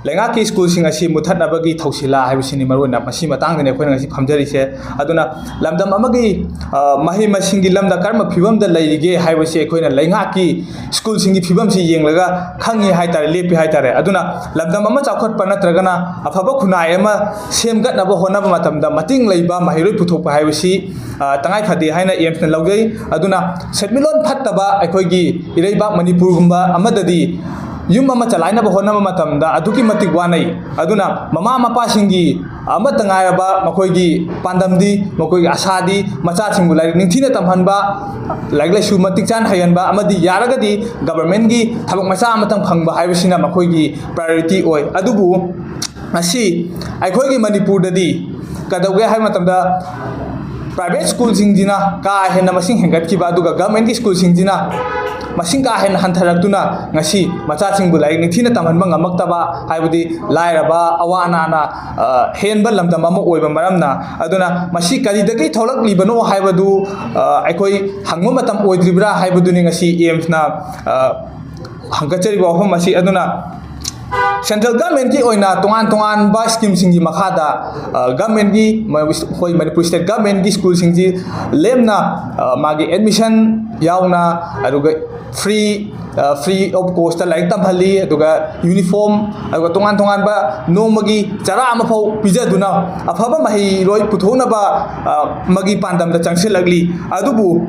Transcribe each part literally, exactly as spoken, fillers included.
ꯂꯩꯉꯥꯛꯀꯤ ꯁ꯭ꯀꯨꯜꯁꯤꯡ ꯑꯁꯤ ꯃꯨꯠꯊꯠꯅꯕꯒꯤ ꯊꯧꯁꯤꯜꯂꯥ ꯍꯥꯏꯕꯁꯤꯅꯤ ꯃꯔꯨꯑꯣꯏꯅ ꯃꯁꯤ ꯃꯇꯥꯡꯗꯅꯤ ꯑꯩꯈꯣꯏꯅ ꯉꯁꯤ ꯐꯝꯖꯔꯤꯁꯦ꯫ ꯑꯗꯨꯅ ꯂꯝꯗꯝ ꯑꯃꯒꯤ, ꯑ, ꯃꯍꯩ ꯃꯁꯤꯡꯒꯤ ꯂꯝꯗ ꯀꯔꯝꯕ ꯐꯤꯕꯝꯗ ꯂꯩꯔꯤꯒꯦ ꯍꯥꯏꯕꯁꯤ ꯑꯩꯈꯣꯏꯅ ꯂꯩꯉꯥꯛꯀꯤ ꯁ꯭ꯀꯨꯜꯁꯤꯡꯒꯤ ꯐꯤꯕꯝꯁꯤ ꯌꯦꯡꯂꯒ ꯈꯪꯉꯤ ꯍꯥꯏꯇꯥꯔꯦ, ꯂꯦꯞꯄꯤ ꯍꯥꯏꯇꯥꯔꯦ꯫ ꯑꯗꯨꯅ ꯂꯝꯗꯝ ꯑꯃ ꯆꯥꯎꯈꯠꯄ ꯅꯠꯇ꯭ꯔꯒꯅ ꯑꯐꯕ ꯈꯨꯟꯅꯥꯏ ꯑꯃ ꯁꯦꯝꯒꯠꯅꯕ ꯍꯣꯠꯅꯕ ꯃꯇꯝꯗ ꯃꯇꯤꯡ ꯂꯩꯕ ꯃꯍꯩꯔꯣꯏ ꯄꯨꯊꯣꯛꯄ ꯍꯥꯏꯕꯁꯤ, ꯑ, ꯇꯉꯥꯏ ꯐꯗꯦ ꯍꯥꯏꯅ ꯑꯦꯝꯁꯅ ꯂꯧꯖꯩ꯫ ꯑꯗꯨꯅ ꯁꯦꯟꯃꯤꯠꯂꯣꯟ ꯐꯠꯇꯕ ꯑꯩꯈꯣꯏꯒꯤ ꯏꯔꯩꯕꯥꯛ ꯃꯅꯤꯄꯨꯔꯒꯨꯝꯕ ꯑꯃꯗꯗꯤ ꯌꯨꯝ ꯑꯃ ꯆꯂꯥꯏꯅꯕ ꯍꯣꯠꯅꯕ ꯃꯇꯝꯗ ꯑꯗꯨꯛꯀꯤ ꯃꯇꯤꯛ ꯋꯥꯅꯩ꯫ ꯑꯗꯨꯅ ꯃꯃꯥ ꯃꯄꯥꯁꯤꯡꯒꯤ ꯑꯃꯠꯇ ꯉꯥꯏꯔꯕ ꯃꯈꯣꯏꯒꯤ ꯄꯥꯟꯗꯝꯗꯤ, ꯃꯈꯣꯏꯒꯤ ꯑꯁꯥꯗꯤ ꯃꯆꯥꯁꯤꯡꯕꯨ ꯂꯥꯏꯔꯤꯛ ꯅꯤꯡꯊꯤꯅ ꯇꯝꯍꯟꯕ, ꯂꯥꯏꯔꯤꯛ ꯂꯥꯏꯁꯨ ꯃꯇꯤꯛ ꯆꯥꯅ ꯍꯩꯍꯟꯕ ꯑꯃꯗꯤ ꯌꯥꯔꯒꯗꯤ ꯒꯕꯔꯃꯦꯟꯒꯤ ꯊꯕꯛ ꯃꯆꯥ ꯑꯃꯇꯪ ꯐꯪꯕ ꯍꯥꯏꯕꯁꯤꯅ ꯃꯈꯣꯏꯒꯤ ꯄ꯭ꯔꯥꯏꯌꯣꯔꯤꯇꯤ ꯑꯣꯏ꯫ ꯑꯗꯨꯕꯨ ꯉꯁꯤ ꯑꯩꯈꯣꯏꯒꯤ ꯃꯅꯤꯄꯨꯔꯗꯗꯤ ꯀꯩꯗꯧꯒꯦ ꯍꯥꯏꯕ ꯃꯇꯝꯗ, ꯄ꯭ꯔꯥꯏꯚꯦꯠ ꯁ꯭ꯀꯨꯜꯁꯤꯡꯁꯤꯅ ꯀꯥ ꯍꯦꯟꯅ ꯃꯁꯤꯡ ꯍꯦꯟꯒꯠꯈꯤꯕ, ꯑꯗꯨꯒ ꯒꯚꯔꯟꯃꯦꯟꯠꯀꯤ ꯁ꯭ꯀꯨꯜꯁꯤꯡꯁꯤꯅ ꯃꯁꯤꯡ ꯀꯥ ꯍꯦꯟꯅ ꯍꯟꯊꯔꯛꯇꯨꯅ ꯉꯁꯤ ꯃꯆꯥꯁꯤꯡꯕꯨ ꯂꯥꯏꯔꯤꯛ ꯅꯤꯡꯊꯤꯅ ꯇꯝꯍꯟꯕ ꯉꯝꯃꯛꯇꯕ, ꯍꯥꯏꯕꯗꯤ ꯂꯥꯏꯔꯕ, ꯑꯋꯥ ꯑꯅꯥꯅ, ꯑ, ꯍꯦꯟꯕ ꯂꯝꯗꯝ ꯑꯃ ꯑꯣꯏꯕ ꯃꯔꯝꯅ꯫ ꯑꯗꯨꯅ ꯃꯁꯤ ꯀꯔꯤꯗꯒꯤ ꯊꯣꯛꯂꯛꯂꯤꯕꯅꯣ ꯍꯥꯏꯕꯗꯨ, ꯑ, ꯑꯩꯈꯣꯏ ꯍꯪꯕ ꯃꯇꯝ ꯑꯣꯏꯗ꯭ꯔꯤꯕ꯭ꯔꯥ ꯍꯥꯏꯕꯗꯨꯅꯤ ꯉꯁꯤ ꯑꯦꯝꯁꯅ, ꯑ, ꯍꯪꯒꯠꯆꯔꯤꯕ ꯋꯥꯐꯝ ꯑꯁꯤ꯫ ꯑꯗꯨꯅ ꯁꯦꯟꯇ꯭ꯔꯦꯜ ꯒꯚꯔꯟꯃꯦꯟꯠꯀꯤ ꯑꯣꯏꯅ ꯇꯣꯉꯥꯟ ꯇꯣꯉꯥꯟꯕ ꯁ꯭ꯀꯤꯝꯁꯤꯡꯒꯤ ꯃꯈꯥꯗ, ꯑ, ꯒꯚꯔꯟꯃꯦꯟꯠꯀꯤ, ꯃ-, ꯑꯩꯈꯣꯏ ꯃꯅꯤꯄꯨꯔ ꯁ꯭ꯇꯦꯠ ꯒꯚꯔꯟꯃꯦꯟꯠꯀꯤ ꯁ꯭ꯀꯨꯜꯁꯤꯡꯁꯤ ꯂꯦꯝꯅ, ꯑ, ꯃꯥꯒꯤ ꯑꯦꯗꯃꯤꯁꯟ ꯌꯥꯎꯅ, ꯑꯗꯨꯒ ꯐ꯭ꯔꯤ, ꯑ, ꯐ꯭ꯔꯤ ꯑꯣꯐ ꯀꯣꯁꯇ ꯂꯥꯏꯔꯤꯛ ꯇꯝꯍꯜꯂꯤ, ꯑꯗꯨꯒ ꯌꯨꯅꯤꯐꯣꯔꯝ, ꯑꯗꯨꯒ ꯇꯣꯉꯥꯟ ꯇꯣꯉꯥꯟꯕ ꯅꯣꯡꯃꯒꯤ ꯆꯔꯥ ꯑꯃꯐꯥꯎ ꯄꯤꯖꯗꯨꯅ ꯑꯐꯕ ꯃꯍꯩꯔꯣꯏ ꯄꯨꯊꯣꯛꯅꯕ, ꯑ, ꯃꯒꯤ ꯄꯥꯟꯗꯝꯗ ꯆꯪꯁꯤꯜꯂꯛꯂꯤ꯫ ꯑꯗꯨꯕꯨ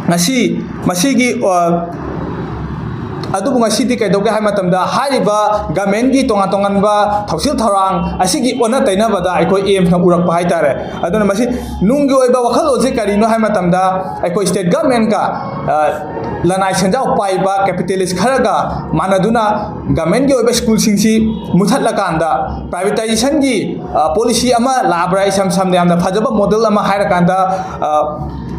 ꯉꯁꯤ ꯃꯁꯤꯒꯤ, ꯑ, ꯑꯗꯨꯕꯨ ꯉꯁꯤꯗꯤ ꯀꯩꯗꯧꯒꯦ ꯍꯥꯏꯕ ꯃꯇꯝꯗ, ꯍꯥꯏꯔꯤꯕ ꯒꯚꯔꯟꯃꯦꯟꯠꯀꯤ ꯇꯣꯉꯥꯟ ꯇꯣꯉꯥꯟꯕ ꯊꯧꯁꯤꯜ ꯊꯧꯔꯥꯡ ꯑꯁꯤꯒꯤ ꯑꯣꯟꯅ ꯇꯩꯅꯕꯗ ꯑꯩꯈꯣꯏ ꯑꯦꯝꯁꯅ ꯎꯔꯛꯄ ꯍꯥꯏꯇꯥꯔꯦ꯫ ꯑꯗꯨꯅ ꯃꯁꯤ ꯅꯨꯡꯒꯤ ꯑꯣꯏꯕ ꯋꯥꯈꯜꯂꯣꯟꯁꯤ ꯀꯔꯤꯅꯣ ꯍꯥꯏꯕ ꯃꯇꯝꯗ, ꯑꯩꯈꯣꯏ ꯁ꯭ꯇꯦꯠ ꯒꯚꯔꯟꯃꯦꯟꯠꯀ, ꯑ, ꯂꯅꯥꯏ ꯁꯦꯟꯖꯥꯎ ꯄꯥꯏꯕ ꯀꯦꯄꯤꯇꯦꯂꯤꯁ ꯈꯔꯒ ꯃꯥꯟꯅꯗꯨꯅ ꯒꯚꯔꯟꯃꯦꯟꯠꯀꯤ ꯑꯣꯏꯕ ꯁ꯭ꯀꯨꯜꯁꯤꯡꯁꯤ ꯃꯨꯠꯊꯠꯂꯀꯥꯟꯗ ꯄ꯭ꯔꯥꯏꯚꯦꯇꯥꯏꯖꯦꯁꯟꯒꯤ, ꯑ, ꯄꯣꯂꯤꯁꯤ ꯑꯃ ꯂꯥꯛꯑꯕ꯭ꯔꯥ? ꯏꯁꯝ ꯁꯝꯅ ꯌꯥꯝꯅ ꯐꯖꯕ ꯃꯣꯗꯦꯜ ꯑꯃ ꯍꯥꯏꯔꯀꯥꯟꯗ, ꯑ,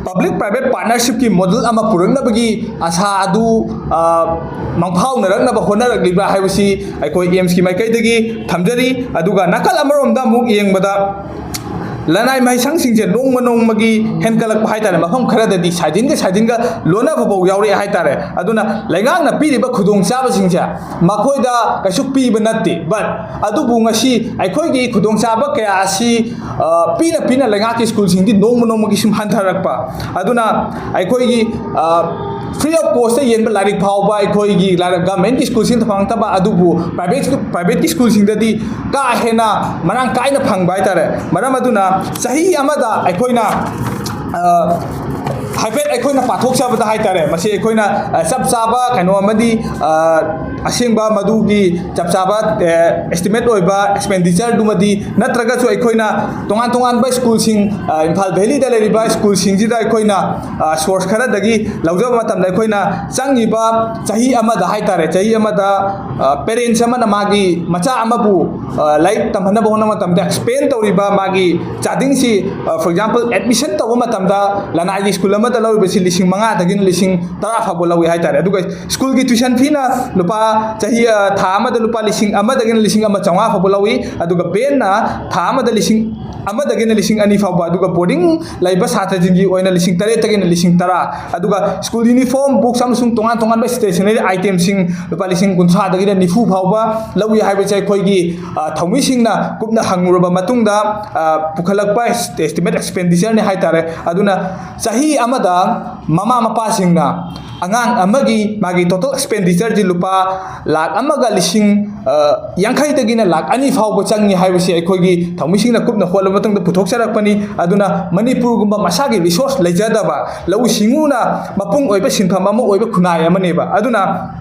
ꯄꯕ꯭ꯂꯤꯛ ꯄ꯭ꯔꯥꯏꯚꯦꯠ ꯄꯥꯔꯠꯅꯔꯁꯤꯞꯀꯤ ꯃꯣꯗꯦꯜ ꯑꯃ ꯄꯨꯔꯛꯅꯕꯒꯤ ꯑꯁꯥ ꯑꯗꯨ, ꯑ, ꯃꯪꯐꯥꯎꯅꯔꯛꯅꯕ ꯍꯣꯠꯅꯔꯛꯂꯤꯕ꯭ꯔꯥ ꯍꯥꯏꯕꯁꯤ ꯑꯩꯈꯣꯏ ꯑꯦꯝꯁꯀꯤ ꯃꯥꯏꯀꯩꯗꯒꯤ ꯊꯝꯖꯔꯤ꯫ ꯑꯗꯨꯒ ꯅꯥꯀꯜ ꯑꯃꯔꯣꯝꯗ ꯑꯃꯨꯛ ꯌꯦꯡꯕꯗ, ꯂꯅꯥꯏ ꯃꯍꯩꯁꯪꯁꯤꯡꯁꯦ ꯅꯣꯡꯃ ꯅꯣꯡꯃꯒꯤ ꯍꯦꯟꯒꯠꯂꯛꯄ ꯍꯥꯏꯇꯥꯔꯦ, ꯃꯐꯝ ꯈꯔꯗꯗꯤ ꯁꯥꯏꯖꯤꯟꯒ ꯁꯥꯏꯖꯤꯟꯒ ꯂꯣꯟꯅꯕ ꯐꯥꯎ ꯌꯥꯎꯔꯛꯑꯦ ꯍꯥꯏꯇꯥꯔꯦ꯫ ꯑꯗꯨꯅ ꯂꯩꯉꯥꯛꯅ ꯄꯤꯔꯤꯕ ꯈꯨꯗꯣꯡꯆꯥꯕꯁꯤꯡꯁꯦ ꯃꯈꯣꯏꯗ ꯀꯩꯁꯨ ꯄꯤꯕ ꯅꯠꯇꯦ, but ꯑꯗꯨꯕꯨ ꯉꯁꯤ ꯑꯩꯈꯣꯏꯒꯤ ꯈꯨꯗꯣꯡꯆꯥꯕ ꯀꯌꯥ ꯑꯁꯤ, ꯑ, ꯄꯤꯅ ꯄꯤꯅ ꯂꯩꯉꯥꯛꯀꯤ ꯁ꯭ꯀꯨꯜꯁꯤꯡꯗꯤ ꯅꯣꯡꯃ ꯅꯣꯡꯃꯒꯤ ꯁꯨꯝ ꯍꯟꯊꯔꯛꯄ꯫ ꯑꯗꯨꯅ ꯑꯩꯈꯣꯏꯒꯤ, ꯑ, free of cost ꯌꯦꯟꯕ ꯂꯥꯏꯔꯤꯛ ꯐꯥꯎꯕ ꯑꯩꯈꯣꯏꯒꯤ ꯂꯥꯏꯔꯤꯛ ꯒꯚꯔꯟꯃꯦꯟꯠꯀꯤ ꯁ꯭ꯀꯨꯜꯁꯤꯡꯗ ꯐꯪꯉꯛꯇꯕ, ꯑꯗꯨꯕꯨ ꯄ꯭ꯔꯥꯏꯚꯦꯠ, ꯄ꯭ꯔꯥꯏꯚꯦꯠꯀꯤ ꯁ꯭ꯀꯨꯜꯁꯤꯡꯗꯗꯤ ꯀꯥ ꯍꯦꯟꯅ ꯃꯔꯥꯡ ꯀꯥꯏꯅ ꯐꯪꯕ ꯍꯥꯏꯇꯥꯔꯦ꯫ ꯃꯔꯝ ꯑꯗꯨꯅ ꯆꯍꯤ ꯑꯃꯗ ꯑꯩꯈꯣꯏꯅ, ꯑ, ꯍꯥꯏꯐꯦꯠ ꯑꯩꯈꯣꯏꯅ ꯄꯥꯊꯣꯛꯆꯕꯗ ꯍꯥꯏꯇꯥꯔꯦ, ꯃꯁꯤ ꯑꯩꯈꯣꯏꯅ, ꯑ, ꯆꯞ ꯆꯥꯕ ꯀꯩꯅꯣ ꯑꯃꯗꯤ, ꯑ, ꯑꯁꯦꯡꯕ ꯃꯗꯨꯒꯤ ꯆꯞ ꯆꯥꯕ, ꯑ, estimate ꯑꯣꯏꯕ expenditure ꯗꯨꯃꯗꯤ ꯅꯠꯇ꯭ꯔꯒꯁꯨ ꯑꯩꯈꯣꯏꯅ ꯇꯣꯉꯥꯟ ꯇꯣꯉꯥꯟꯕ ꯁ꯭ꯀꯨꯜꯁꯤꯡ, ꯑ, ꯏꯝꯐꯥꯜ ꯚꯦꯂꯤꯗ ꯂꯩꯔꯤꯕ ꯁ꯭ꯀꯨꯜꯁꯤꯡꯁꯤꯗ ꯑꯩꯈꯣꯏꯅ, ꯑ, source ꯈꯔꯗꯒꯤ ꯂꯧꯖꯕ ꯃꯇꯝꯗ ꯑꯩꯈꯣꯏꯅ ꯆꯪꯉꯤꯕ ꯆꯍꯤ ꯑꯃꯗ ꯍꯥꯏꯇꯥꯔꯦ, ꯆꯍꯤ ꯑꯃꯗ, ꯑ, parents ꯑꯃꯅ ꯃꯥꯒꯤ ꯃꯆꯥ ꯑꯃꯕꯨ, ꯑ, ꯂꯥꯏꯔꯤꯛ ꯇꯝꯍꯟꯅꯕ ꯍꯣꯠꯅꯕ ꯃꯇꯝꯗ expend ꯇꯧꯔꯤꯕ ꯃꯥꯒꯤ ꯆꯥꯗꯤꯡꯁꯤ, ꯑ, for example, admission ꯇꯧꯕ ꯃꯇꯝꯗ ꯂꯅꯥꯏꯒꯤ ꯁ꯭ꯀꯨꯜ ꯑꯃꯗ ꯂꯧꯔꯤꯕꯁꯤ ꯂꯤꯁꯤꯡ ꯃꯉꯥꯗꯒꯤꯅ ꯂꯤꯁꯤꯡ ꯇꯔꯥ ꯐꯥꯎꯕ ꯂꯧꯏ ꯍꯥꯏꯇꯥꯔꯦ꯫ ꯑꯗꯨꯒ ꯁ꯭ꯀꯨꯜꯒꯤ tuition fee ꯅ ꯂꯨꯄꯥ ꯆꯍꯤ, ꯑ, ꯊꯥ ꯑꯃꯗ ꯂꯨꯄꯥ ꯂꯤꯁꯤꯡ ꯑꯃꯗꯒꯤꯅ ꯂꯤꯁꯤꯡ ꯑꯃ ꯆꯥꯝꯃꯉꯥ ꯐꯥꯎꯕ ꯂꯧꯏ꯫ ꯑꯗꯨꯒ van ꯅ ꯊꯥ ꯑꯃꯗ ꯂꯤꯁꯤꯡ ꯑꯃꯗꯒꯤꯅ ꯂꯤꯁꯤꯡ ꯑꯅꯤ ꯐꯥꯎꯕ, ꯑꯗꯨꯒ boarding ꯂꯩꯕ ꯁꯥꯇ꯭ꯔꯁꯤꯡꯒꯤ ꯑꯣꯏꯅ ꯂꯤꯁꯤꯡ ꯇꯔꯦꯠꯇꯒꯤꯅ ꯂꯤꯁꯤꯡ ꯇꯔꯥ, ꯑꯗꯨꯒ school uniform, books ꯑꯃꯁꯨꯡ ꯇꯣꯉꯥꯟ ꯇꯣꯉꯥꯟꯕ stationery item ꯁꯤꯡ ꯂꯨꯄꯥ ꯂꯤꯁꯤꯡ ꯀꯨꯟꯊ꯭ꯔꯥꯗꯒꯤꯅ ꯅꯤꯐꯨ ꯐꯥꯎꯕ ꯂꯧꯏ ꯍꯥꯏꯕꯁꯦ ꯑꯩꯈꯣꯏꯒꯤ, ꯑ, ꯊꯧꯃꯤꯁꯤꯡꯅ ꯀꯨꯞꯅ ꯍꯪꯂꯨꯔꯕ ꯃꯇꯨꯡꯗ, ꯑ, ꯄꯨꯈꯠꯂꯛꯄ est-, estimate expenditure ꯅꯤ ꯍꯥꯏꯇꯥꯔꯦ꯫ ꯑꯗꯨꯅ ꯆꯍꯤ ꯑꯃꯗ ꯃꯃꯥ ꯃꯄꯥꯁꯤꯡꯅ ꯑꯉꯥꯡ ꯑꯃꯒꯤ ꯃꯥꯒꯤ total expenditure ꯁꯤ ꯂꯨꯄꯥ ꯂꯥꯈ ꯑꯃꯒ ꯂꯤꯁꯤꯡ, ꯑ, ꯌꯥꯡꯈꯩꯗꯒꯤꯅ ꯂꯥꯈ ꯑꯅꯤ ꯐꯥꯎꯕ ꯆꯪꯉꯤ ꯍꯥꯏꯕꯁꯤ ꯑꯩꯈꯣꯏꯒꯤ ꯊꯧꯃꯤꯁꯤꯡꯅ ꯀꯨꯞꯅ ꯍꯣꯠꯂꯕ ꯃꯇꯨꯡꯗ ꯄꯨꯊꯣꯛꯆꯔꯛꯄꯅꯤ꯫ ꯑꯗꯨꯅ ꯃꯅꯤꯄꯨꯔꯒꯨꯝꯕ ꯃꯁꯥꯒꯤ resource ꯂꯩꯖꯗꯕ, ꯂꯧꯎ ꯁꯤꯡꯎꯅ ꯃꯄꯨꯡ ꯑꯣꯏꯕ ꯁꯤꯟꯐꯝ ꯑꯃ ꯑꯣꯏꯕ ꯈꯨꯟꯅꯥꯏ ꯑꯃꯅꯦꯕ꯫ ꯑꯗꯨꯅ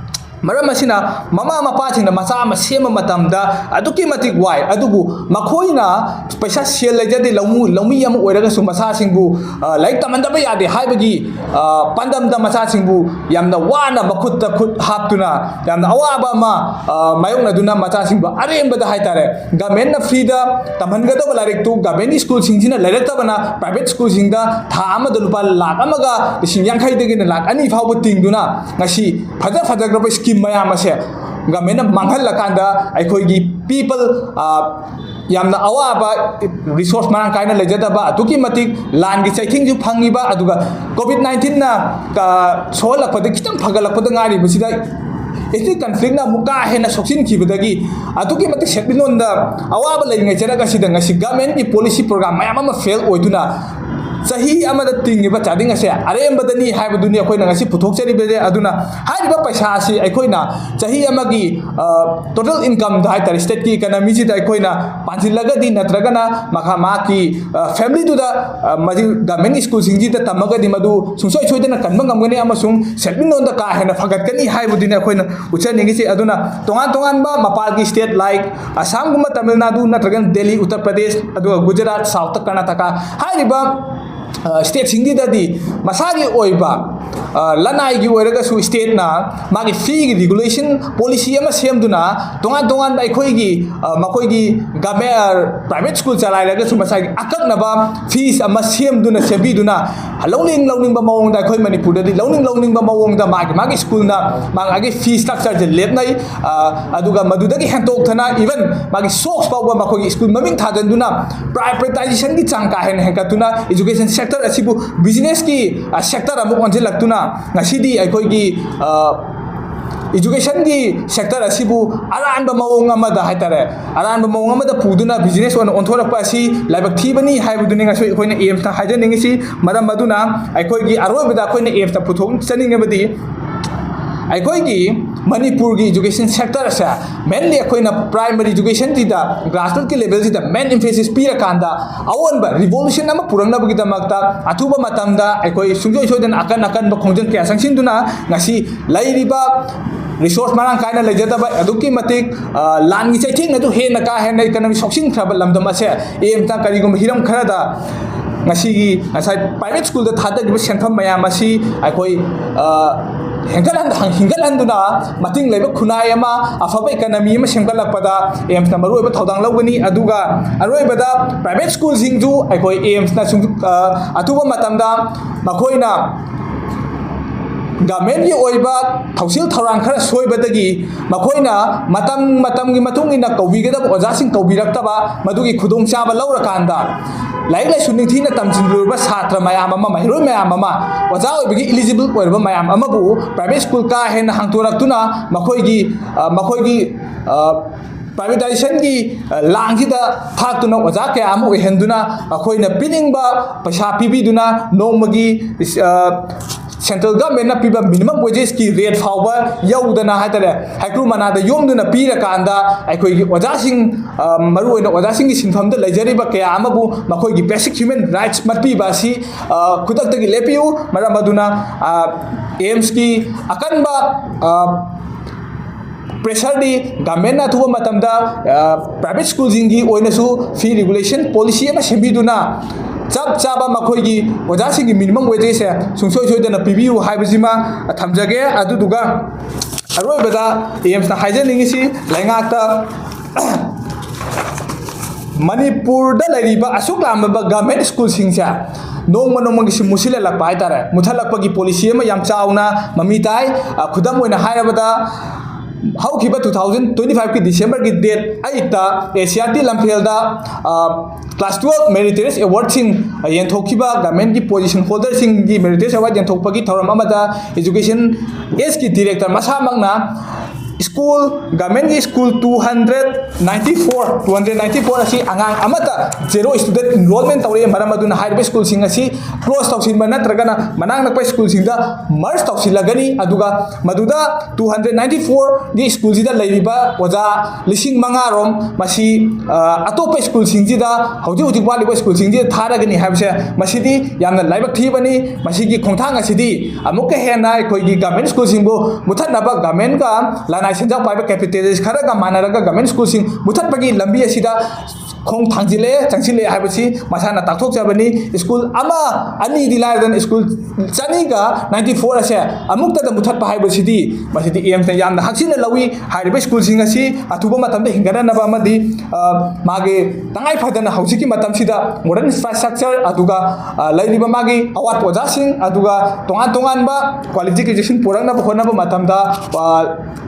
ꯃꯔꯝ ꯑꯁꯤꯅ ꯃꯃꯥ ꯃꯄꯥꯁꯤꯡꯅ ꯃꯆꯥ ꯑꯃ ꯁꯦꯝꯕ ꯃꯇꯝꯗ ꯑꯗꯨꯛꯀꯤ ꯃꯇꯤꯛ ꯋꯥꯏ, ꯑꯗꯨꯕꯨ ꯃꯈꯣꯏꯅ ꯄꯩꯁꯥ, ꯁꯦꯜ ꯂꯩꯖꯗꯦ, ꯂꯧꯃꯨ-, ꯂꯧꯃꯤ ꯑꯃ ꯑꯣꯏꯔꯒꯁꯨ ꯃꯆꯥꯁꯤꯡꯕꯨ, ꯑ, ꯂꯥꯏꯔꯤꯛ ꯇꯝꯍꯟꯗꯕ ꯌꯥꯗꯦ ꯍꯥꯏꯕꯒꯤ, ꯑ, ꯄꯥꯟꯗꯝꯗ ꯃꯆꯥꯁꯤꯡꯕꯨ ꯌꯥꯝꯅ ꯋꯥꯅ ꯃꯈꯨꯠꯇ ꯈꯨꯠ ꯍꯥꯞꯇꯨꯅ ꯌꯥꯝꯅ ꯑꯋꯥꯕ ꯑꯃ, ꯑ, ꯃꯥꯌꯣꯛꯅꯗꯨꯅ ꯃꯆꯥꯁꯤꯡꯕꯨ ꯑꯔꯦꯝꯕꯗ ꯍꯥꯏꯇꯥꯔꯦ, government ꯅ free ꯗ ꯇꯝꯍꯟꯒꯗꯕ ꯂꯥꯏꯔꯤꯛꯇꯨ government ꯁ꯭ꯀꯨꯜꯁꯤꯡꯁꯤꯅ ꯂꯩꯔꯛꯇꯕꯅ private ꯁ꯭ꯀꯨꯜꯁꯤꯡꯗ ꯊꯥ ꯑꯃꯗ ꯂꯨꯄꯥ ꯂꯥꯈ ꯑꯃꯒ ꯂꯤꯁꯤꯡ ꯌꯥꯡꯈꯩꯗꯒꯤꯅ ꯂꯥꯈ ꯑꯅꯤ ꯐꯥꯎꯕ ꯇꯤꯡꯗꯨꯅ ꯉꯁꯤ ꯐꯖ ꯐꯖꯈ꯭ꯔꯕ scheme ꯃꯌꯥꯝ ꯑꯁꯦ ꯒꯃꯦꯟꯅ ꯃꯥꯡꯍꯜꯂꯀꯥꯟꯗ ꯑꯩꯈꯣꯏꯒꯤ ꯄꯤꯄꯜ ꯌꯥꯝꯅ ꯑꯋꯥꯕ, ꯔꯤꯁꯣꯔꯁ ꯃꯔꯥꯡ ꯀꯥꯏꯅ ꯂꯩꯖꯗꯕ, ꯑꯗꯨꯛꯀꯤ ꯃꯇꯤꯛ ꯂꯥꯟꯒꯤ ꯆꯩꯊꯦꯡꯁꯨ ꯐꯪꯉꯤꯕ, ꯑꯗꯨꯒ ꯀꯣꯚꯤꯗ ꯅꯥꯏꯟꯇꯤꯟꯅ ꯁꯣꯛꯍꯜꯂꯛꯄꯗ ꯈꯤꯇꯪ ꯐꯒꯠꯂꯛꯄꯗ ꯉꯥꯏꯔꯤꯕꯁꯤꯗ ꯏꯊꯅꯤꯛ ꯀꯟꯐ꯭ꯂꯤꯛꯅ ꯑꯃꯨꯛ ꯀꯥ ꯍꯦꯟꯅ ꯁꯣꯛꯆꯤꯟꯈꯤꯕꯗꯒꯤ ꯑꯗꯨꯛꯀꯤ ꯃꯇꯤꯛ ꯁꯦꯟꯃꯤꯠꯂꯣꯟꯗ ꯑꯋꯥꯕ ꯂꯩꯔꯤꯉꯩ ꯆꯔꯛ ꯑꯁꯤꯗ ꯉꯁꯤ ꯒꯃꯦꯟꯒꯤ ꯄꯣꯂꯤꯁꯤ ꯄ꯭ꯔꯣꯒ꯭ꯔꯥꯝ ꯃꯌꯥꯝ ꯑꯃ ꯐꯦꯜ ꯑꯣꯏꯗꯨꯅ ꯆꯍꯤ ꯑꯃꯗ ꯇꯤꯡꯉꯤꯕ ꯆꯥꯗꯤꯡ ꯑꯁꯦ ꯑꯔꯦꯝꯕꯗꯅꯤ ꯍꯥꯏꯕꯗꯨꯅꯤ ꯑꯩꯈꯣꯏꯅ ꯉꯁꯤ ꯄꯨꯊꯣꯛꯆꯔꯤꯕꯁꯦ꯫ ꯑꯗꯨꯅ ꯍꯥꯏꯔꯤꯕ ꯄꯩꯁꯥ ꯑꯁꯤ ꯑꯩꯈꯣꯏꯅ ꯆꯍꯤ ꯑꯃꯒꯤ ꯇꯣꯇꯦꯜ ꯏꯟꯀꯝꯗ ꯍꯥꯏꯇꯥꯔꯦ, ꯁ꯭ꯇꯦꯠꯀꯤ ꯏꯀꯅꯃꯤꯁꯤꯗ ꯑꯩꯈꯣꯏꯅ ꯄꯥꯟꯁꯤꯜꯂꯒꯗꯤ, ꯅꯠꯇ꯭ꯔꯒꯅ ꯃꯈꯥ ꯃꯍꯥꯛꯀꯤ ꯐꯦꯃꯤꯂꯤꯗꯨꯗ ꯃꯁꯤ ꯒꯚꯔꯟꯃꯦꯟ ꯁ꯭ꯀꯨꯜꯁꯤꯡꯁꯤꯗ ꯇꯝꯃꯒꯗꯤ ꯃꯗꯨ ꯁꯨꯡꯁꯣꯏ ꯁꯣꯏꯗꯅ ꯀꯟꯕ ꯉꯝꯒꯅꯤ ꯑꯃꯁꯨꯡ ꯁꯦꯟꯃꯤꯠꯂꯣꯟꯗ ꯀꯥ ꯍꯦꯟꯅ ꯐꯒꯠꯀꯅꯤ ꯍꯥꯏꯕꯗꯨꯅꯤ ꯑꯩꯈꯣꯏꯅ ꯎꯠꯆꯅꯤꯡꯉꯤꯁꯤ꯫ ꯑꯗꯨꯅ ꯇꯣꯉꯥꯟ ꯇꯣꯉꯥꯟꯕ ꯃꯄꯥꯟꯒꯤ ꯁ꯭ꯇꯦꯠ, ꯂꯥꯏꯛ ꯑꯁꯥꯝꯒꯨꯝꯕ, ꯇꯥꯃꯤꯜ ꯅꯥꯗꯨ ꯅꯠꯇ꯭ꯔꯒꯅ ꯗꯦꯜꯂꯤ, ꯎꯠꯇꯔ ꯄ꯭ꯔꯗꯦꯁ, ꯑꯗꯨꯒ ꯒꯨꯖꯔꯥꯠ, ꯁꯥꯎꯠꯇ ꯀꯔꯅꯥꯇꯀꯥ ꯍꯥꯏꯔꯤꯕ ꯁ꯭ꯇꯦꯠꯁꯤꯡꯁꯤꯗꯗꯤ ꯃꯁꯥꯒꯤ ꯑꯣꯏꯕ ꯂꯅꯥꯏꯒꯤ ꯑꯣꯏꯔꯒꯁꯨ ꯁ꯭ꯇꯦꯠꯅ ꯃꯥꯒꯤ ꯐꯤꯒꯤ ꯔꯤꯒꯨꯂꯦꯁꯟ ꯄꯣꯂꯤꯁꯤ ꯑꯃ ꯁꯦꯝꯗꯨꯅ, ꯇꯣꯉꯥꯟ ꯇꯣꯉꯥꯟꯕ ꯑꯩꯈꯣꯏꯒꯤ ꯃꯈꯣꯏꯒꯤ ꯒꯃꯦꯟ ꯄ꯭ꯔꯥꯏꯚꯦꯠ ꯁ꯭ꯀꯨꯜ ꯆꯂꯥꯏꯔꯒꯁꯨ ꯃꯁꯥꯒꯤ ꯑꯀꯛꯅꯕ ꯐꯤꯁ ꯑꯃ ꯁꯦꯝꯗꯨꯅ, ꯁꯦꯝꯕꯤꯗꯨꯅ, ꯂꯧꯅꯤꯡ ꯂꯧꯅꯤꯡꯕ ꯃꯑꯣꯡꯗ, ꯑꯩꯈꯣꯏ ꯃꯅꯤꯄꯨꯔꯗꯗꯤ ꯂꯧꯅꯤꯡ ꯂꯧꯅꯤꯡꯕ ꯃꯑꯣꯡꯗ ꯃꯥꯒꯤ ꯃꯥꯒꯤ ꯁ꯭ꯀꯨꯜꯅ ꯃꯥꯒꯤ ꯐꯤ ꯁ꯭ꯇ꯭ꯔꯛꯆꯔꯁꯦ ꯂꯦꯞꯅꯩ꯫ ꯑꯗꯨꯒ ꯃꯗꯨꯗꯒꯤ ꯍꯦꯟꯗꯣꯛꯇꯅ ꯏꯚꯟ ꯃꯥꯒꯤ ꯁꯣꯛꯁ ꯐꯥꯎꯕ ꯃꯈꯣꯏꯒꯤ ꯁ꯭ꯀꯨꯜ ꯃꯃꯤꯡ ꯊꯥꯖꯤꯟꯗꯨꯅ ꯄ꯭ꯔꯥꯏꯚꯦꯇꯥꯏꯖꯦꯁꯟꯒꯤ ꯆꯥꯡ ꯀꯥ ꯍꯦꯟꯅ ꯍꯦꯟꯒꯠꯇꯨꯅ ꯏꯖꯨꯀꯦꯁꯟ ꯁꯦꯛꯇꯔ ꯑꯁꯤꯕꯨ ꯕꯤꯖꯤꯅꯦꯁꯀꯤ ꯁꯦꯛꯇꯔ ꯑꯃꯨꯛ ꯑꯣꯟꯁꯤꯜꯂꯛꯇꯨꯅ ꯉꯁꯤꯗꯤ ꯑꯩꯈꯣꯏꯒꯤ ꯏꯖꯨꯀꯦꯁꯟꯒꯤ ꯁꯦꯛꯇꯔ ꯑꯁꯤꯕꯨ ꯑꯔꯥꯟꯕ ꯃꯑꯣꯡ ꯑꯃꯗ ꯍꯥꯏꯇꯥꯔꯦ, ꯑꯔꯥꯟꯕ ꯃꯑꯣꯡ ꯑꯃꯗ ꯄꯨꯗꯨꯅ ꯕꯤꯖꯤꯅꯦꯁ ꯑꯣꯏꯅ ꯑꯣꯟꯊꯣꯔꯛꯄ ꯑꯁꯤ ꯂꯥꯏꯕꯛ ꯊꯤꯕꯅꯤ ꯍꯥꯏꯕꯗꯨꯅꯤ ꯉꯁꯤ ꯑꯩꯈꯣꯏꯅ ꯑꯦꯝꯁꯇ ꯍꯥꯏꯖꯅꯤꯡꯉꯤꯁꯤ꯫ ꯃꯔꯝ ꯑꯗꯨꯅ ꯑꯩꯈꯣꯏꯒꯤ ꯑꯔꯣꯏꯕꯗ ꯑꯩꯈꯣꯏꯅ ꯑꯦꯝꯁꯇ ꯄꯨꯊꯣꯛꯆꯅꯤꯡꯉꯕꯗꯤ ꯑꯩꯈꯣꯏꯒꯤ ꯃꯅꯤꯄꯨꯔꯒꯤ ꯏꯖꯨꯀꯦꯁꯟ ꯁꯦꯛꯇꯔ ꯑꯁꯦ ꯃꯦꯟꯂꯤ ꯑꯩꯈꯣꯏꯅ ꯄ꯭ꯔꯥꯏꯃꯔꯤ ꯏꯖꯨꯀꯦꯁꯟꯁꯤꯗ, ꯒ꯭ꯔꯥꯁꯔꯨꯠꯀꯤ ꯂꯦꯚꯦꯜꯁꯤꯗ ꯃꯦꯟ ꯏꯝꯐꯦꯁꯤꯁ ꯄꯤꯔꯀꯥꯟꯗ ꯑꯑꯣꯟꯕ ꯔꯤꯚꯣꯂꯨꯁꯟ ꯑꯃ ꯄꯨꯔꯛꯅꯕꯒꯤꯗꯃꯛꯇ ꯑꯊꯨꯕ ꯃꯇꯝꯗ ꯑꯩꯈꯣꯏ ꯁꯨꯡꯁꯣꯏ ꯁꯣꯏꯗꯅ ꯑꯀꯟ ꯑꯀꯟꯕ ꯈꯣꯡꯖꯪ ꯀꯌꯥ ꯆꯪꯁꯤꯟꯗꯨꯅ ꯉꯁꯤ ꯂꯩꯔꯤꯕ ꯔꯤꯁꯣꯔꯁ ꯃꯔꯥꯡ ꯀꯥꯏꯅ ꯂꯩꯖꯗꯕ, ꯑꯗꯨꯛꯀꯤ ꯃꯇꯤꯛ ꯂꯥꯟꯒꯤ ꯆꯩꯊꯦꯡꯅꯁꯨ ꯍꯦꯟꯅ ꯀꯥ ꯍꯦꯟꯅ ꯏꯀꯅꯃꯤ ꯁꯣꯛꯆꯤꯟꯈ꯭ꯔꯕ ꯂꯝꯗꯝ ꯑꯁꯦ ꯑꯦꯝꯇ ꯀꯔꯤꯒꯨꯝꯕ ꯍꯤꯔꯝ ꯈꯔꯗ ꯉꯁꯤꯒꯤ ꯉꯁꯥꯏ ꯄ꯭ꯔꯥꯏꯚꯦꯠ ꯁ꯭ꯀꯨꯜꯗ ꯊꯥꯗꯈꯤꯕ ꯁꯦꯟꯐꯝ ꯃꯌꯥꯝ ꯑꯁꯤ ꯑꯩꯈꯣꯏ ꯍꯦꯟꯒꯠꯍꯟ-, ꯍꯤꯡꯒꯠꯍꯟꯗꯨꯅ ꯃꯇꯤꯡ ꯂꯩꯕ ꯈꯨꯟꯅꯥꯏ ꯑꯃ, ꯑꯐꯕ ꯏꯀꯅꯃꯤ ꯑꯃ ꯁꯦꯝꯒꯠꯂꯛꯄꯗ ꯑꯦꯝꯁꯅ ꯃꯔꯨꯑꯣꯏꯕ ꯊꯧꯗꯥꯡ ꯂꯧꯒꯅꯤ꯫ ꯑꯗꯨꯒ ꯑꯔꯣꯏꯕꯗ ꯄ꯭ꯔꯥꯏꯚꯦꯠ ꯁ꯭ꯀꯨꯜꯁꯤꯡꯁꯨ ꯑꯩꯈꯣꯏ ꯑꯦꯝꯁꯅ ꯁꯨꯝ, ꯑ, ꯑꯊꯨꯕ ꯃꯇꯝꯗ ꯃꯈꯣꯏꯅ ꯒꯚꯔꯟꯃꯦꯟꯠꯀꯤ ꯑꯣꯏꯕ ꯊꯧꯁꯤꯜ ꯊꯧꯔꯥꯡ ꯈꯔ ꯁꯣꯏꯕꯗꯒꯤ ꯃꯈꯣꯏꯅ ꯃꯇꯝ ꯃꯇꯝꯒꯤ ꯃꯇꯨꯡ ꯏꯟꯅ ꯀꯧꯕꯤꯒꯗꯕ ꯑꯣꯖꯥꯁꯤꯡ ꯀꯧꯕꯤꯔꯛꯇꯕ, ꯃꯗꯨꯒꯤ ꯈꯨꯗꯣꯡꯆꯥꯕ ꯂꯧꯔꯀꯥꯟꯗ ꯂꯥꯏꯔꯤꯛ ꯂꯥꯏꯁꯨ ꯅꯤꯡꯊꯤꯅ ꯇꯝꯁꯤꯜꯂꯨꯔꯕ ꯁꯥꯇ꯭ꯔ ꯃꯌꯥꯝ ꯑꯃ, ꯃꯍꯩꯔꯣꯏ ꯃꯌꯥꯝ ꯑꯃ, ꯑꯣꯖꯥ ꯑꯣꯏꯕꯒꯤ eligible ꯑꯣꯏꯔꯕ ꯃꯌꯥꯝ ꯑꯃꯕꯨ private school ꯀꯥ ꯍꯦꯟꯅ ꯍꯥꯡꯗꯣꯔꯛꯇꯨꯅ ꯃꯈꯣꯏꯒꯤ, ꯑ, ꯃꯈꯣꯏꯒꯤ, ꯑ, privatisation ꯒꯤ, ꯑ, ꯂꯥꯡꯁꯤꯗ ꯊꯥꯛꯇꯨꯅ ꯑꯣꯖꯥ ꯀꯌꯥ ꯑꯃ ꯑꯣꯏꯍꯟꯗꯨꯅ ꯑꯩꯈꯣꯏꯅ ꯄꯤꯅꯤꯡꯕ ꯄꯩꯁꯥ ꯄꯤꯕꯤꯗꯨꯅ ꯅꯣꯡꯃꯒꯤ, ꯑ, central government ꯅ ꯄꯤꯕ minimum wages ꯀꯤ rate ꯐꯥꯎꯕ ꯌꯧꯗꯅ ꯍꯥꯏꯇꯥꯔꯦ, ꯍꯩꯀ꯭ꯔꯨ ꯃꯅꯥꯗ ꯌꯣꯝꯗꯨꯅ ꯄꯤꯔꯀꯥꯟꯗ ꯑꯩꯈꯣꯏꯒꯤ ꯑꯣꯖꯥꯁꯤꯡ, ꯑ, ꯃꯔꯨꯑꯣꯏꯅ ꯑꯣꯖꯥꯁꯤꯡꯒꯤ ꯁꯤꯟꯐꯝꯗ ꯂꯩꯖꯔꯤꯕ ꯀꯌꯥ ꯑꯃꯕꯨ ꯃꯈꯣꯏꯒꯤ basic human rights ꯃꯠꯄꯤꯕ ꯑꯁꯤ, ꯑ, ꯈꯨꯗꯛꯇꯒꯤ ꯂꯦꯞꯄꯤꯌꯨ꯫ ꯃꯔꯝ ꯑꯗꯨꯅ, ꯑ, AIMS ꯀꯤ ꯑꯀꯟꯕ, ꯑ, pressure ꯗꯤ government ꯅ ꯑꯊꯨꯕ ꯃꯇꯝꯗ, ꯑ, private school ꯁꯤꯡꯒꯤ ꯑꯣꯏꯅꯁꯨ fee regulation policy ꯑꯃ ꯁꯦꯝꯕꯤꯗꯨꯅ ꯆꯞ ꯆꯥꯕ ꯃꯈꯣꯏꯒꯤ ꯑꯣꯖꯥꯁꯤꯡꯒꯤ minimum wages ꯁꯦ ꯁꯨꯡꯁꯣꯏ ꯁꯣꯏꯗꯅ ꯄꯤꯕꯤꯌꯨ ꯍꯥꯏꯕꯁꯤꯃ ꯊꯝꯖꯒꯦ꯫ ꯑꯗꯨꯗꯨꯒ ꯑꯔꯣꯏꯕꯗ AIMS ꯅ ꯍꯥꯏꯖꯅꯤꯡꯉꯤꯁꯤ ꯂꯩꯉꯥꯛꯇ ꯃꯅꯤꯄꯨꯔꯗ ꯂꯩꯔꯤꯕ ꯑꯁꯨꯛ ꯌꯥꯝꯂꯕ government school ꯁꯤꯡꯁꯦ ꯅꯣꯡꯃ ꯅꯣꯡꯃꯒꯤ ꯁꯨꯝ ꯃꯨꯁꯤꯜꯍꯜꯂꯛꯄ ꯍꯥꯏꯇꯥꯔꯦ, ꯃꯨꯊꯠꯂꯛꯄꯒꯤ policy ꯑꯃ ꯌꯥꯝ ꯆꯥꯎꯅ ꯃꯃꯤ ꯇꯥꯏ꯫ ꯑ, ꯈꯨꯗꯝ ꯑꯣꯏꯅ ꯍꯥꯏꯔꯕꯗ, ꯍꯧꯈꯤꯕ two thousand twenty five ꯀꯤ December ꯒꯤ date eight ꯇ ACERT ꯂꯝꯐꯦꯜꯗ, ꯑ, class twelve meritorious award ꯁꯤꯡ ꯌꯦꯟꯊꯣꯛꯈꯤꯕ government ꯀꯤ position holder ꯁꯤꯡꯒꯤ meritorious award ꯌꯦꯟꯊꯣꯛꯄꯒꯤ ꯊꯧꯔꯝ ꯑꯃꯗ education S ꯀꯤ director ꯃꯁꯥꯃꯛꯅ school, government ꯀꯤ school two hundred ninety four, two hundred ninety four ꯑꯁꯤ ꯑꯉꯥꯡ ꯑꯃꯠꯇ zero student enrollment ꯇꯧꯔꯛꯑꯦ꯫ ꯃꯔꯝ ꯑꯗꯨꯅ ꯍꯥꯏꯔꯤꯕ school ꯁꯤꯡ ꯑꯁꯤ close ꯇꯧꯁꯤꯟꯕ ꯅꯠꯇ꯭ꯔꯒꯅ ꯃꯅꯥꯛ ꯅꯛꯄ school ꯁꯤꯡꯗ merge ꯇꯧꯁꯤꯜꯂꯒꯅꯤ꯫ ꯑꯗꯨꯒ ꯃꯗꯨꯗ two hundred ninety four ꯒꯤ school ꯁꯤꯗ ꯂꯩꯔꯤꯕ ꯑꯣꯖꯥ ꯂꯤꯁꯤꯡ ꯃꯉꯥ ꯔꯣꯝ ꯃꯁꯤ, ꯑ, ꯑꯇꯣꯞꯄ school ꯁꯤꯡꯁꯤꯗ, ꯍꯧꯖꯤꯛ ꯍꯧꯖꯤꯛ ꯋꯥꯠꯂꯤꯕ school ꯁꯤꯡꯁꯤꯗ ꯊꯥꯔꯒꯅꯤ ꯍꯥꯏꯕꯁꯦ, ꯃꯁꯤꯗꯤ ꯌꯥꯝꯅ ꯂꯥꯏꯕꯛ ꯊꯤꯕꯅꯤ꯫ ꯃꯁꯤꯒꯤ ꯈꯣꯡꯊꯥꯡ ꯑꯁꯤꯗꯤ ꯑꯃꯨꯛꯀ ꯍꯦꯟꯅ ꯑꯩꯈꯣꯏꯒꯤ government school ꯁꯤꯡꯕꯨ ꯃꯨꯊꯠꯅꯕ, government ꯀ ꯂꯅꯥꯏ ꯁꯦꯟꯖꯥꯎ ꯄꯥꯏꯕ capitalist ꯈꯔꯒ ꯃꯥꯟꯅꯔꯒ government school ꯁꯤꯡ ꯃꯨꯊꯠꯄꯒꯤ ꯂꯝꯕꯤ ꯑꯁꯤꯗ ꯈꯣꯡ ꯊꯥꯡꯖꯤꯜꯂꯛꯑꯦ, ꯆꯪꯁꯤꯜꯂꯛꯑꯦ ꯍꯥꯏꯕꯁꯤ ꯃꯁꯥꯅ ꯇꯥꯛꯊꯣꯛꯆꯕꯅꯤ꯫ ꯁ꯭ꯀꯨꯜ ꯑꯃ ꯑꯅꯤꯗꯤ ꯂꯥꯏꯔꯗꯅ ꯁ꯭ꯀꯨꯜ ꯆꯅꯤꯒ ninety four ꯑꯁꯦ ꯑꯃꯨꯛꯇꯗ ꯃꯨꯊꯠꯄ ꯍꯥꯏꯕꯁꯤꯗꯤ, ꯃꯁꯤꯗꯤ ꯑꯦꯝꯁꯅ ꯌꯥꯝꯅ ꯍꯛꯆꯤꯟꯅ ꯂꯧꯏ꯫ ꯍꯥꯏꯔꯤꯕ ꯁ꯭ꯀꯨꯜꯁꯤꯡ ꯑꯁꯤ ꯑꯊꯨꯕ ꯃꯇꯝꯗ ꯍꯤꯡꯒꯠꯅꯅꯕ ꯑꯃꯗꯤ, ꯑ, ꯃꯥꯒꯤ ꯇꯉꯥꯏ ꯐꯗꯅ ꯍꯧꯖꯤꯛꯀꯤ ꯃꯇꯝꯁꯤꯗ modern infrastructure ꯑꯗꯨꯒ, ꯑ, ꯂꯩꯔꯤꯕ ꯃꯥꯒꯤ ꯑꯋꯥꯠꯄ ꯑꯣꯖꯥꯁꯤꯡ ꯑꯗꯨꯒ ꯇꯣꯉꯥꯟ ꯇꯣꯉꯥꯟꯕ quality education ꯄꯨꯔꯛꯅꯕ ꯍꯣꯠꯅꯕ ꯃꯇꯝꯗ, ꯑ,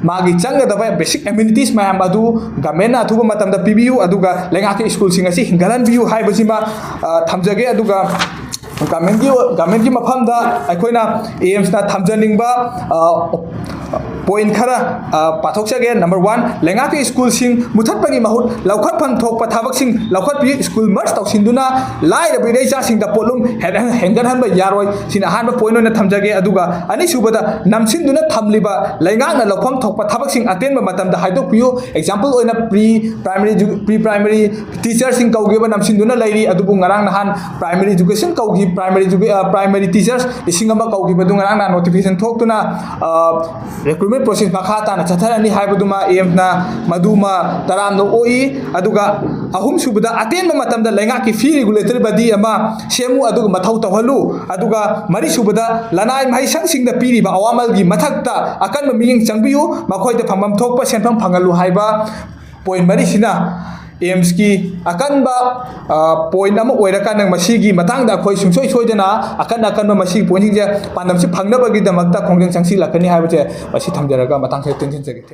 ꯃꯥꯒꯤ ꯆꯪꯒꯗꯕ basic amenities ꯃꯌꯥꯝ ꯑꯗꯨ ꯒꯃꯦꯟꯅ ꯑꯊꯨꯕ ꯃꯇꯝꯗ ꯄꯤꯕꯤꯌꯨ, ꯑꯗꯨꯒ ꯂꯩꯉꯥꯛꯀꯤ ꯁ꯭ꯀꯨꯜꯁꯤꯡ ꯑꯁꯤ ꯍꯤꯡꯒꯠꯍꯟꯕꯤꯌꯨ ꯍꯥꯏꯕꯁꯤꯃ, ꯑ, ꯊꯝꯖꯒꯦ꯫ ꯑꯗꯨꯒ ꯒꯃꯦꯟꯒꯤ, ꯒꯃꯦꯟꯒꯤ ꯃꯐꯝꯗ ꯑꯩꯈꯣꯏꯅ ꯑꯦꯝꯁꯅ ꯊꯝꯖꯅꯤꯡꯕ, ꯑ, point ꯈꯔ, ꯑ, ꯄꯥꯊꯣꯛꯆꯒꯦ꯫ Number one, ꯂꯩꯉꯥꯛꯀꯤ ꯁ꯭ꯀꯨꯜꯁꯤꯡ ꯃꯨꯊꯠꯄꯒꯤ ꯃꯍꯨꯠ ꯂꯧꯈꯠꯐꯝ ꯊꯣꯛꯄ ꯊꯕꯛꯁꯤꯡ ꯂꯧꯈꯠꯄꯤꯌꯨ꯫ ꯁ꯭ꯀꯨꯜ merge ꯇꯧꯁꯤꯟꯗꯨꯅ ꯂꯥꯏꯔꯕ ꯏꯔꯩꯆꯥꯁꯤꯡꯗ ꯄꯣꯠꯂꯨꯝ ꯍꯦꯟ-, ꯍꯦꯟꯒꯠꯍꯟꯕ ꯌꯥꯔꯣꯏ꯫ ꯁꯤꯅ ꯑꯍꯥꯟꯕ point ꯑꯣꯏꯅ ꯊꯝꯖꯒꯦ꯫ ꯑꯗꯨꯒ ꯑꯅꯤꯁꯨꯕꯗ, ꯅꯝꯁꯤꯟꯗꯨꯅ ꯊꯝꯂꯤꯕ ꯂꯩꯉꯥꯛꯅ ꯂꯧꯐꯝ ꯊꯣꯛꯄ ꯊꯕꯛꯁꯤꯡ ꯑꯇꯦꯟꯕ ꯃꯇꯝꯗ ꯍꯥꯏꯗꯣꯛꯄꯤꯌꯨ꯫ Example ꯑꯣꯏꯅ pre primary, pre primary teacherꯁꯤꯡ ꯀꯧꯈꯤꯕ ꯅꯝꯁꯤꯟꯗꯨꯅ ꯂꯩꯔꯤ, ꯑꯗꯨꯕꯨ ꯉꯔꯥꯡ ꯅꯍꯥꯟ primary education ꯀꯧꯈꯤ, primary educa-, ꯑ, primary teachers ꯂꯤꯁꯤꯡ ꯑꯃ ꯀꯧꯈꯤꯕꯗꯨ ꯉꯔꯥꯡ ꯅꯍꯥꯟ notification ꯊꯣꯛꯇꯨꯅ, ꯑ, recruitment process ꯃꯈꯥ ꯇꯥꯅ ꯆꯠꯊꯔꯅꯤ ꯍꯥꯏꯕꯗꯨꯃ ꯑꯦꯝꯅ ꯃꯗꯨꯃ ꯇꯔꯥꯝꯅ ꯑꯣꯛꯏ꯫ ꯑꯗꯨꯒ ꯑꯍꯨꯝꯁꯨꯕꯗ, ꯑꯇꯦꯟꯕ ꯃꯇꯝꯗ ꯂꯩꯉꯥꯛꯀꯤ fee regulatory body ꯑꯃ ꯁꯦꯝꯃꯨ, ꯑꯗꯨꯒ ꯃꯊꯧ ꯇꯧꯍꯜꯂꯨ, ꯑꯗꯨꯒ ꯃꯔꯤꯁꯨꯕꯗ, ꯂꯅꯥꯏ ꯃꯍꯩꯁꯪꯁꯤꯡꯗ ꯄꯤꯔꯤꯕ ꯑꯋꯥꯃꯜꯒꯤ ꯃꯊꯛꯇ ꯑꯀꯟꯕ ꯃꯤꯠꯌꯦꯡ ꯆꯪꯕꯤꯌꯨ, ꯃꯈꯣꯏꯗ ꯐꯪꯐꯝ ꯊꯣꯛꯄ ꯁꯦꯟꯐꯝ ꯐꯪꯍꯜꯂꯨ ꯍꯥꯏꯕ point ꯃꯔꯤꯁꯤꯅ ꯑꯦꯝꯁꯀꯤ ꯑꯀꯟꯕ, ꯑ, point ꯑꯃ ꯑꯣꯏꯔꯀꯥꯟꯗ, ꯃꯁꯤꯒꯤ ꯃꯇꯥꯡꯗ ꯑꯩꯈꯣꯏ ꯁꯨꯡꯁꯣꯏ ꯁꯣꯏꯗꯅ ꯑꯀꯟ ꯑꯀꯟꯕ ꯃꯁꯤꯒꯤ pointꯁꯤꯡꯁꯦ ꯄꯥꯟꯗꯝꯁꯤ ꯐꯪꯅꯕꯒꯤꯗꯃꯛꯇ ꯈꯣꯡꯖꯪ ꯆꯪꯁꯤꯜꯂꯛꯀꯅꯤ ꯍꯥꯏꯕꯁꯦ ꯃꯁꯤ ꯊꯝꯖꯔꯒ ꯃꯇꯥꯡꯁꯤꯗ ꯇꯦꯟꯁꯤꯟꯖꯒꯦ꯫